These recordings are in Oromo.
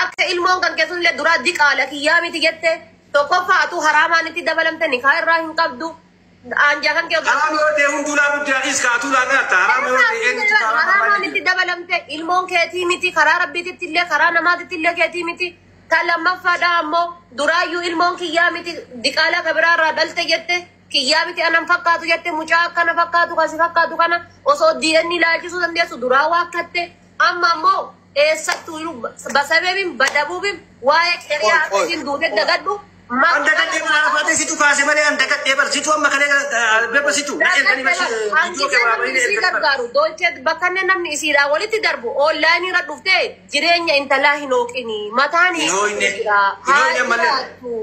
Akka ilmoon kan keessullee duraa diqaala kiyyaa miti jette tokkoffaa atuu haraamaan itti dabalamte nikaa irraa hin qabdu. Anjaa kan kee Haraam yoo ta'e hunduu laa guddaa dhiis kaatuu laa galata. Haraam yoo ta'e eenyutu haraamaan itti dabalamte ilmoon keetii miti karaa rabbiititti illee karaa namaatitti illee keetii miti. Kan lammaffaadha ammoo duraayyuu ilmoon kiyyaa miti diqaalaa ka biraarraa dhalte jette kiyyaa miti anan fakkaatu jette mucaa akkana fakkaatu kasi fakkaatu kana osoo DNA ilaalchisuu dandeessu duraa waakkatte amma ammoo eessattuu jiru basabeebin badabuubin waa'ee qeriyaa akkasiin duute dagadhu. An dagadhee mana afaatee situ kaase malee an dagadhee bar situ amma kalee bebba situ. Hanqisee namni isii gargaaru dolchee bakka inni namni isiidhaa walitti darbu onlaayinii irra dhuftee jireenya intalaa hin hooqini mataan Hin hooqne. Hin hooqne ammallee.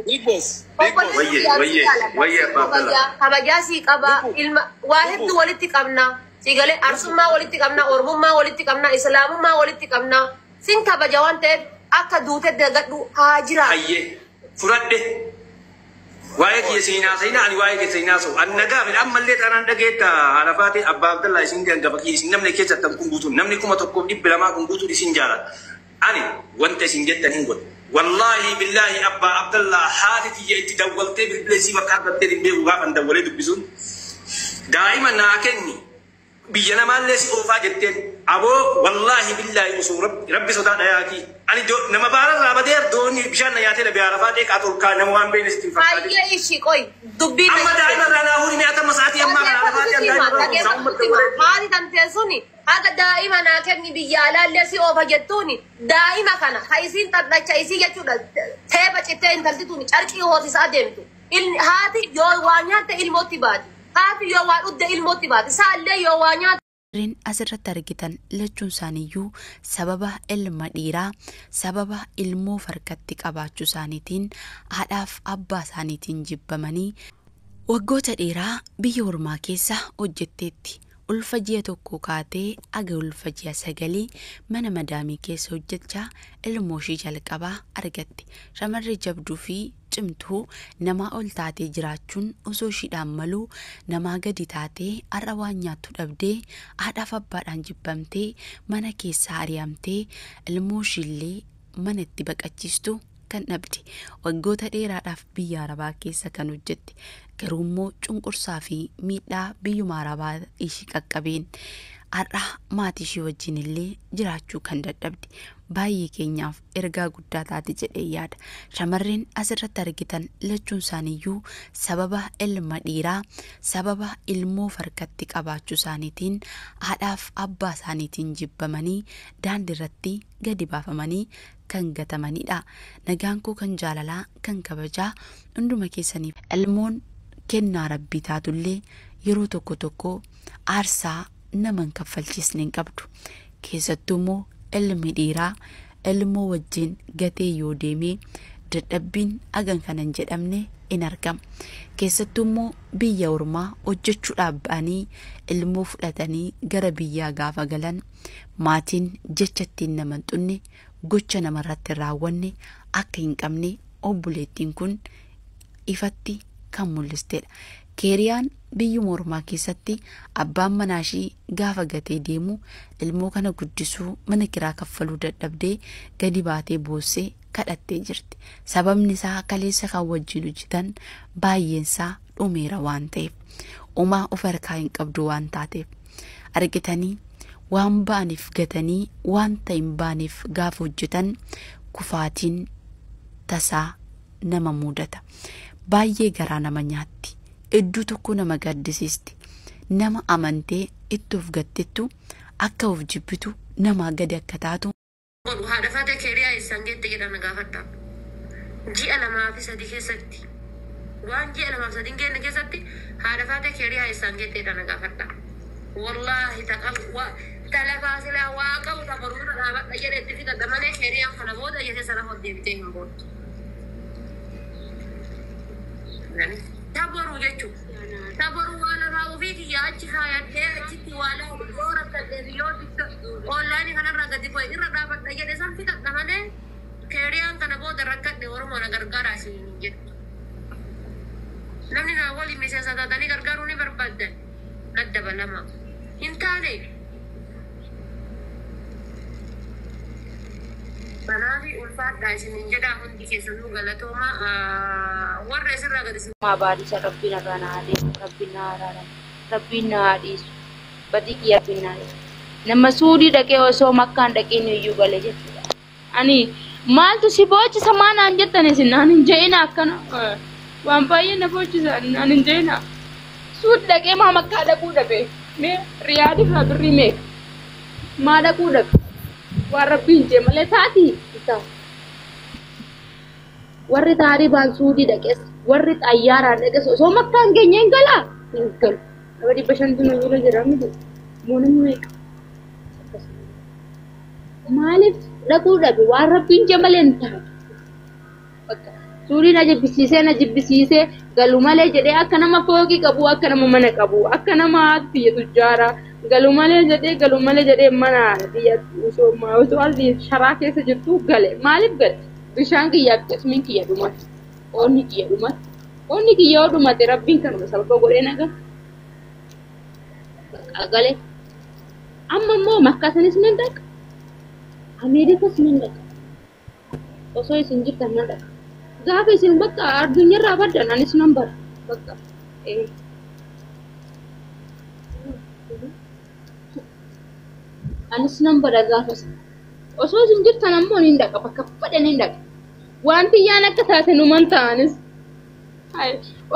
Big boss. Big boss. Wayye, wayye, wayye, abbaa Abdallah. Kabajaa sii qaba ilma waa hedduu walitti qabna siigalee arsummaa walitti qabna ormummaa walitti qabna islaamummaa walitti qabna sin kabaja waan ta'eef akka duute dagadhu haa jiraatu. Hayyee fudhadhe. Waa'ee kiyya siin haasa'ina ani waa'ee keessa hin haasa'u. An nagaa fi ammallee taanaan dhageetta haadha faatee abbaa Abdallaa isin gangafa kiyya isin namni keessattan kun guutuun namni 1200 kun guutuun isin jaalata. Ani wanta isin jettan hin godhu. Wallaahi billaahi abbaa Abdallaa haati tiyya itti dawwaltee bilbila isii bakka argattee hin beeku gaafan dawwalee dubbisuun. Daa'ima naa kenni biyya namaallee si oofaa jetteen aboo wallaahi billaahi osoo rabbi sodaa dhayaatii. Ani nama baararraa badeer doonii bishaan na nyaatee dhabe haadha faatee qaatu ol kaa nama waan beekne sitti hin fakkaate. Hayyee ishii qoy dubbii Amma daa'ima irraa naa fuudhi mi'a amma sa'aatii ammaa kana haadha faatee an daa'ima irraa fuudhi uummata waree. Haati tantee suni haga daa'ima naa kenni biyya alaallee si oofa jettuuni daa'ima kana ha isiin xaxacha isii jechuudha teepha cittee intalti tuni carqii hoosisaa deemtu. Haati yoo waa nyaatte ilmootti baati. Haati yoo waa dhugde ilmootti baati. Saallee yoo waa nyaatte. Warreen asirratti argitan lachuun isaaniiyyuu sababa ilma dhiiraa sababa ilmoo farkatti qabaachuu isaaniitiin haadhaaf abbaa isaaniitiin jibbamanii waggoota dheeraa biyya ormaa keessa hojjetteetti. Ulfa ji'a tokko kaatee aga ulfa ji'a 9 mana madaamii keessa hojjechaa ilmoo ishii jalqabaa argatte. Shamarree jabduu fi cimtuu namaa ol taatee jiraachuun osoo ishiidhaan maluu namaa gadi taatee har'a waan nyaattu dhabdee haadhaaf abbaadhaan jibbamtee mana keessaa ari'amtee ilmoo ishiillee mana itti baqachiistu kan dhabde. Waggoota dheeraadhaaf biyya Arabaa keessa kan hojjette. Garuu immoo cunqursaa fi miidhaa biyyuma Arabaa ishii qaqqabeen har'a maatii ishii wajjin illee jiraachuu kan dadhabde. Baay'ee keenyaaf ergaa guddaa taate jedhee yaada. Shamarreen asirratti argitan lachuun isaaniiyyuu sababa ilma dhiiraa sababa ilmoo farkatti qabaachuu isaaniitiin haadhaaf abbaa isaaniitiin jibbamanii daandii irratti gadi baafamanii kan gatamanidha. Nagaan koo kan jaalalaa kan kabajaa hunduma keessaniif ilmoon kennaa rabbii taatullee yeroo tokko tokko aarsaa nama hin kaffalchiisne hin qabdu. Keessattuu immoo ilmi dhiiraa ilmoo wajjin gatee yoo deemee dadhabbiin hagan kana hin jedhamne in argama. Keessattuu immoo biyya ormaa hojjechuudhaaf ba'anii ilmoo fudhatanii gara biyyaa gaafa galan maatiin jecha ittiin nama hin xunne gocha namarratti hin raawwanne akka hin qabne obboleettiin kun ifatti kan mul'istedha. Keeriyaan biyyuma ormaa keessatti abbaan manaa ishii gaafa gatee deemu ilmoo kana guddisuu mana kiraa kaffaluu dadhabdee gadi baatee boossee kadhattee jirti. Sababni isaa kaleessa kan wajjin hojjetan baay'een isaa dhumeera waan ta'eef umaa of harkaa hin qabdu waan taateef argitanii waan ba'aniif gatanii wanta hin baaneef gaafa hojjetan kufaatiin tasaa nama mudata. Baay'ee garaa nama nyaatti. Iddoo tokko nama gaddisiisti. Nama amantee itti of gattettu akka of jibbitu namaa gadi akka taatu. Godhu haadha faatee keeriyaa eessaan geette jedhama gaafadha. Ji'a 2 fi 3 keessatti. Waan ji'a 2 fi 3 hin geenne keessatti haadha faatee keeriyaa eessaan geette jedhama gaafadha. Wallaahi ta lafaa silaa waa qabu ta boruu irra dhaabadha jedhe itti fixadha malee keeriyaan kana booda jedhee sana deebitee hin boottu. Ta boruu jechuudha. Ta boruu waa lafaa ofii kiyya achi kaayadhee achitti waa laalu yoo rakkadhee yoo onlaayinii kanarraa gadi bu'e irra dhaabadha jedhe san fixadha malee keeriyaan kana booda rakkadhe Oromoo na gargaaraa isin hin jettu. Namni naa waliin miseensa taatanii gargaaruu ni barbaaddan. Nadda balama. Hin taane. Kanaaf ulfaadhaa isiniin jedhaa hundi keessanuu galatooma warra isirraa gadi isin Maa baadisa rabbiin irraa naa deemu, rabbiin naa araaramu, rabbiin naa dhiisu, badii kiyya rabbiin naa dhiisu. Nama suudii dhaqee osoo makkaan dhaqeen iyyuu gale jechuudha. Ani maaltu si boochisa maa naan jettan isin naan hin je'ina akkana waan baay'ee na boochisa naan hin je'ina. Suudii dhaqee maa makkaa dhaquu dhabe mee riyaad irraa birrii meeqa maa dhaquu dhabe waan rabbiin jee malee taati ta'a. Warri taaribaan suudii dhaqes warri xayyaaraan dhaqes osoo makkaan geenye hin galaa hin galu. Nama 500tu nu jira jira miti. Moo namni meeqa? Maaliif dhaquu dhabe waan rabbiin jee malee hin taatu. Bakka suudii na jibbisiisee na jibbisiisee galu malee jedhee akka nama fooqii qabu akka nama mana qabu akka nama biyya tujjaaraa galu malee jedhee galu malee jedhee mana biyya osoo osoo ardi sharaa keessa jirtu gale maaliif gale bishaan kiyyaaf qismiin kiyya dhumate oonni kiyya dhumate oonni kiyya yoo dhumate rabbiin kanuma sababa godhee naga bakka gale amma immoo makkaa sanis nan dhaqa Ameerikas nan dhaqa osoo isin jirtan nan dhaqa gaafa isin bakka addunyaarraa baddan anis nan bara bakka anis nan bada gaafa sana osoo isin jirtan ammoo nin dhaqa bakka fedhe nin dhaqa wanti yaan akka taate numan ta'anis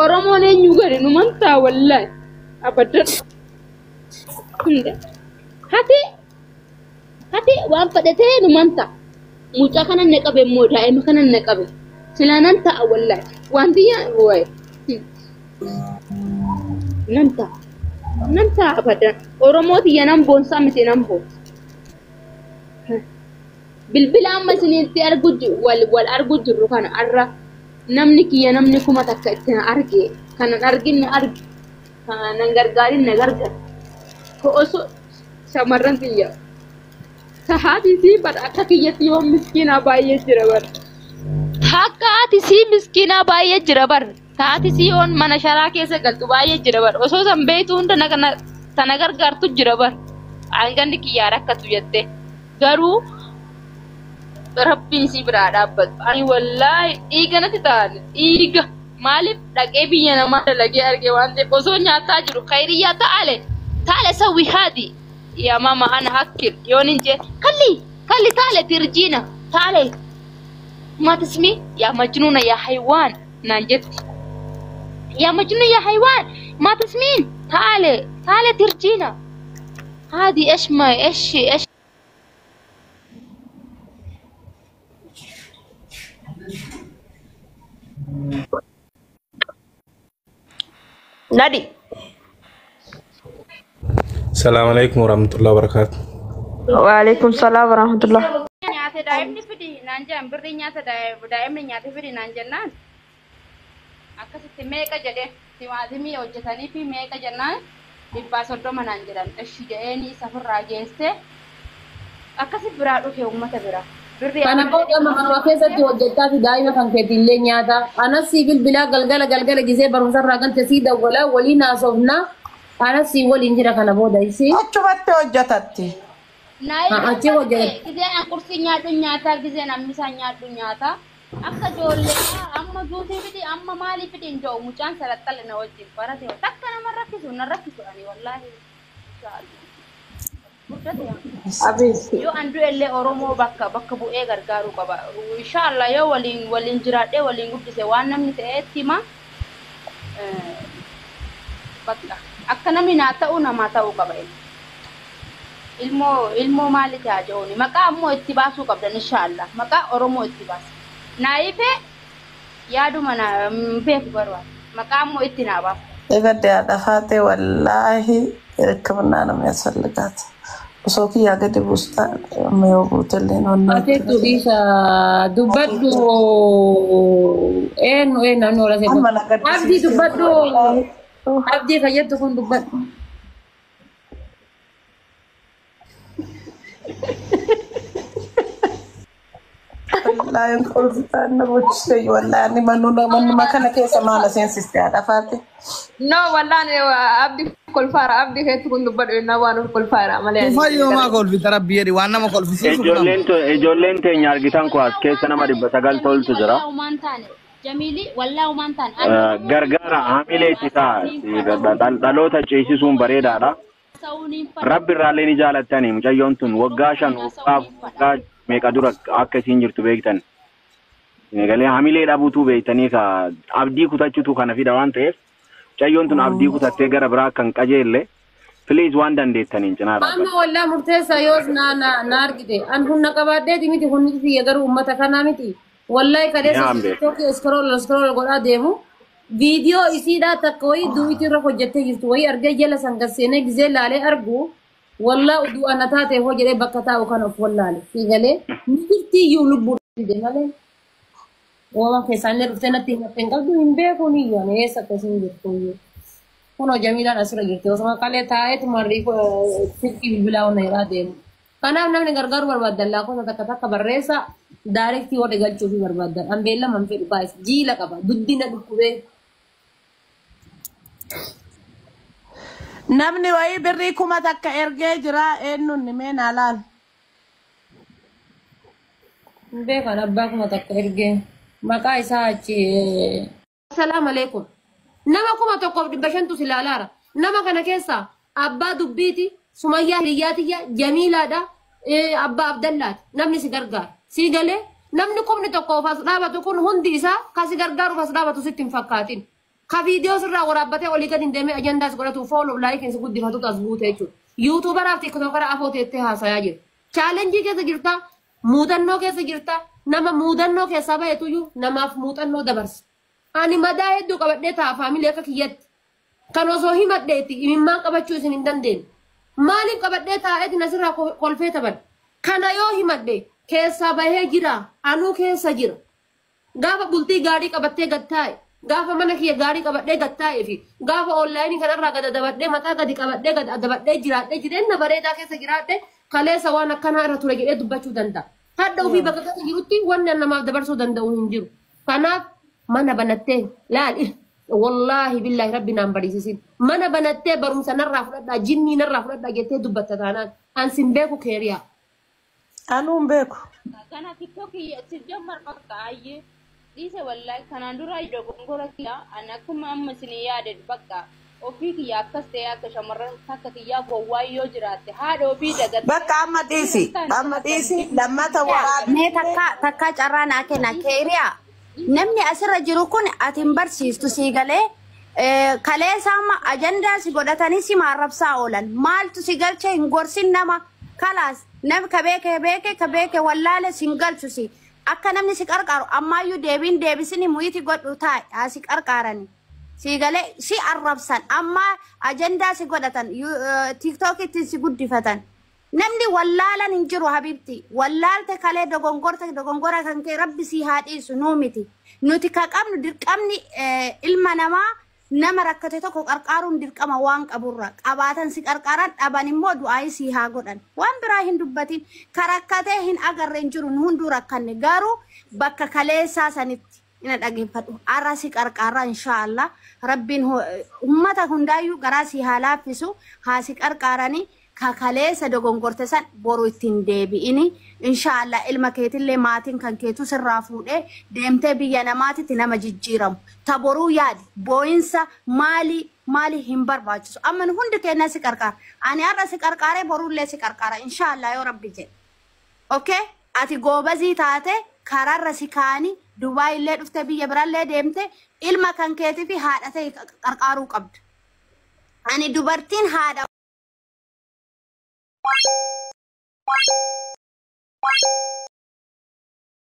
Oromoon eenyu gadi numan ta'a wallaahi abaddan hunda hati hati waan fedhe ta'e numan ta'a mucaa kana na qabe immoo daa'ima kana na qabe silaa nan ta'a wallaahi wanti yaan wayi nan ta'a nan ta'a abadan Oromoo tiyya nan boonsaa miti nan boonsa. Bilbila amma isinitti argu wal wal argu jirru kana arra namni kiyya namni 1000 itti na arge kanan argin na arge kanan gargaarin na gargaar osoo shamarran tiyya tahaati sii bara akka kiyyatti yoo miskiinaa baay'ee jira bara takka haati sii miskiinaa baay'ee jira bara taati sii yoon mana sharaa keessa galtu baay'ee jira bara osoo san beeytu hunda tana gargaartu jira bara hanganni kiyyaa rakkatu jette garuu rabbiin si biraa dhaabbatu. Ani wallaahi dhiiga natti ta'an dhiiga maaliif dhaqee biyya namaa dalagee arge waan ta'eef osoo nyaataa jiru khayriyaa ta'ale taale sawwi haadi yaa mama ana hakkil yoon hin jee kalli kalli taale tirjiina taale maatismi yaa majnuuna yaa haywaan naan jetti yaa majnuuna yaa haywaan maatismiin taale taale tirjiina haadi esh ma esh esh Nadi. Assalamu alaikum warahmatullahi wabarakatuh. Waalaikum salam warahmatullah. Nyaata daa'imni fidi naan jedhan birrii nyaata daa'imni nyaata fidi naan jennaan akkasitti meeqa jedhe timaatimii hojjetanii fi meeqa jennaan 130 naan jedhan ishi jedheeni isa ofirraa geesse akkasi biraa dhufe uummata bira birrii Kana booda amma manuma keessatti hojjechaa fi daa'ima kan keetiillee nyaata. Anas si bilbilaa galgala galgala gisee barumsarraa galte si dawwalaa waliin haasofnaa. Anas si waliin jira kana booda isii. Achumatti hojjetatti. Achi hojjetatti. Giseen an qursii nyaadhu nyaataa giseen ammisaa nyaadhu nyaataa akka ijoollee amma juusii fidi amma maalii fidi hin jedhu mucaan salaxxale na wajjin barate takka nama rakkisu na rakkisu ani wallaahi guddate yoo an du'ellee Oromoo bakka bakka bu'ee gargaaruu qaba inshaallah yoo waliin waliin jiraadhee waliin guddise waan namni ta'etti hima bakka akka namni naa ta'u namaa ta'uu qaba inni. Ilmoo ilmoo maali ta'a jedhuuni maqaa ammoo itti baasuu qabdan inshaallah maqaa Oromoo itti baasa. Naayifee yaaduma na beeku barbaada maqaa ammoo itti naa baasa. Egadde haadha faatee wallaahi ሕክምና ነው የሚያስፈልጋት። Osoo kiyyaa gadi buusta amma yoo buutellee Ateetu dhiisa dubbadhu eenyu eenyu namni wala seetu. Amma na Abdii gaddisiiste dubbadhu wallaahi. Abdii fayyaddu kun dubbadhu. Wallaahi kolfitaan na bochise wallaahi ani manuma kana keessa maala seensiste haadha faate. No, wallaan abdi Kolfaara abdii keetti kun dubbadhu yennaa waan of kolfaara malee. Tufayyoo maa kolfita rabbi jedhi waan nama kolfisiisu kun amma. Ijoolleen teenya argitan kun as keessa nama 900 toltu jira. Wallaahumaan taane Jamiili wallaahumaan taane. Gargaara hamilee itti ta'a. Dhaloota ceesisuun bareedaadha. Rabbi irraallee ni jaalattani mucayyoon tun waggaa 5 waggaa meeqa dura akka isiin jirtu beektan. Galee hamilee dhabuutu beektanii ka abdii kutachuutu kana fida waan ta'eef mucayyoon tun abdii kutattee gara biraa kan qajeelle please waan dandeettaniin cinaa dhaabbadha. Amma wallaa murteessaa yoos na na na argite an humna qabaadheeti miti humni kiyya garuu uummata kanaa miti. Wallahi kaleessa Yaa beeku. TikTok scroll scroll godhaa deemu viidiyoo isiidhaa takka wayii duwwiitii irra hojjettee jirtu wayii argee jala san gad seenee gizee laalee argu wallaa uduu ana taate hoo jedhee bakka taa'u kan of wallaale. Siigalee ni jirti iyyuu lubbuu dide malee. Waan keessaan illee dhuftee natti himatte hin qabdu hin beeku ni iyyuu ani eessa akka isin jirtu iyyuu. Kunoo Jamiilaan asirra jirti osuma kalee taa'eetuma silkii bilbilaa hunda jedhaa deemu. Kanaaf namni gargaaruu barbaaddan lakkoofsa takka takka barreessa daarektii warri galchuufii barbaaddan. An beellama hin fedhu baay'is jiila qaba duddina dhukkubee. Namni wayii birrii 1000 ergee jira eenyuun mee naa laal. Hin beekan abbaa 1000 ergee maqaa isaa achi. Assalaamu alaikum. Nama 1500 si ilaalaara. Nama kana keessaa abbaa dubbiiti, Sumayyaa Hiriyaatiyya, Jamiilaadha, abbaa Abdallaati. Namni si gargaara. Si galee namni 1000 as dhaabatu kun hundi isaa ka si gargaaruuf as dhaabatu sitti hin fakkaatin. Ka viidiyoo sirraa waraabbatee olii gadi hin deemee ajandaas godhatu fooloo laayikiin si guddifatutu as guute jechuudha. Yuutuubaraaf tiktookaraa afoo teettee haasayaa jiru. Chaalenjii keessa jirta, muuxannoo keessa jirta, nama muuxannoo keessaa bahetuyyuu namaaf muuxannoo dabarsa. Ani madaa hedduu qabadhee taa'a faamilee akka kiyyatti. Kan osoo himadheetti imimmaan qabachuu isin hin dandeenye. Maaliif qabadhee taa'eeti nasirraa kolfee taphan? Kana yoo himadhe keessaa bahee jira, anuu keessa jira. Gaafa bultii gaarii qabattee gad taa'e, gaafa mana kiyya gaarii qabadhee gad taa'ee fi gaafa onlaayinii kanarraa gad adabadhee mataa gadi qabadhee gad adabadhee jiraadhee jireenya bareedaa keessa jiraadhe kaleessa waan akkanaa irra ture jedhee dubbachuu danda'a. Hadda ofii bakka keessa jirutti wanni an namaaf dabarsuu danda'u hin jiru. Kanaaf mana banattee laali wallaahi billaahi rabbi naan bariisisin. Mana banattee barumsa narraa fudhadhaa jinnii narraa fudhadhaa jettee dubbatta taanaan an sin beeku keeriyaa. Anuu hin beeku. Kana TikTok sijjammar bakka ayyee dhiise wallahi kanaan dura dogongora kiyya an akkuma amma isin yaade bakka ofii kiyya akkas ta'e akka shamarran takka kiyyaa gowwaa yoo jiraatte haadha ofii dagatte. Bakka amma dhiisi amma dhiisi lammata Mee waraabbii takka takka carraa naa kenna keeriyaa. Namni asirra jiru kun ati hin barsiistu sii galee kaleessa amma ajandaa si godhatanii si maarrabsaa oolan maaltu si galche hin gorsin nama kalaas nam ka beeke beeke ka beeke wallaale si hin galchu si akka namni si qarqaaru ammaayyuu deebiin deebisini muyiti godhu taa'e haa si qarqaarani. Si galee si arrabsan amma ajandaa si godhatan tiiktookitti si guddifatan. Namni wallaalan hin jiru habibti. Wallaalte kalee dogongorta dogongora kan kee rabbi si haa dhiisu nuu miti. Nuti ka qabnu dirqamni ilma namaa nama rakkate tokko qarqaaruun dirqama waan qaburra. Qabaatan si qarqaaran dhaban immoo du'aayii si haa godhan. Waan biraa hin dubbatin. Ka rakkatee hin agarre hin jiru nu hunduu rakkanne garuu bakka kaleessaa sanitti ina dhageeffadhu. Arra si qarqaarra inshaallah. Rabbiin ummata hundaayyuu garaa si haa laaffisu haa si qarqaaranii. Kakaleessa dogongorte san boru ittiin deebi'ini. Inshaallah ilma keetillee maatiin kan keetu sirraa fuudhee deemtee biyya namaatitti nama jijjiiramu. Ta boruu yaadi boo'insa maali maali hin barbaachisu. Amma nu hundi keenya si qarqaara. Ani har'a si qarqaaree borullee si qarqaara inshaallah yoo rabbi jedhe. Okay? Ati goobazii taate karaarra si kaanii Dubaay illee dhufte biyya birallee deemte ilma kan keetii fi haadha ta'e qarqaaruu qabda. Ani dubartiin haadha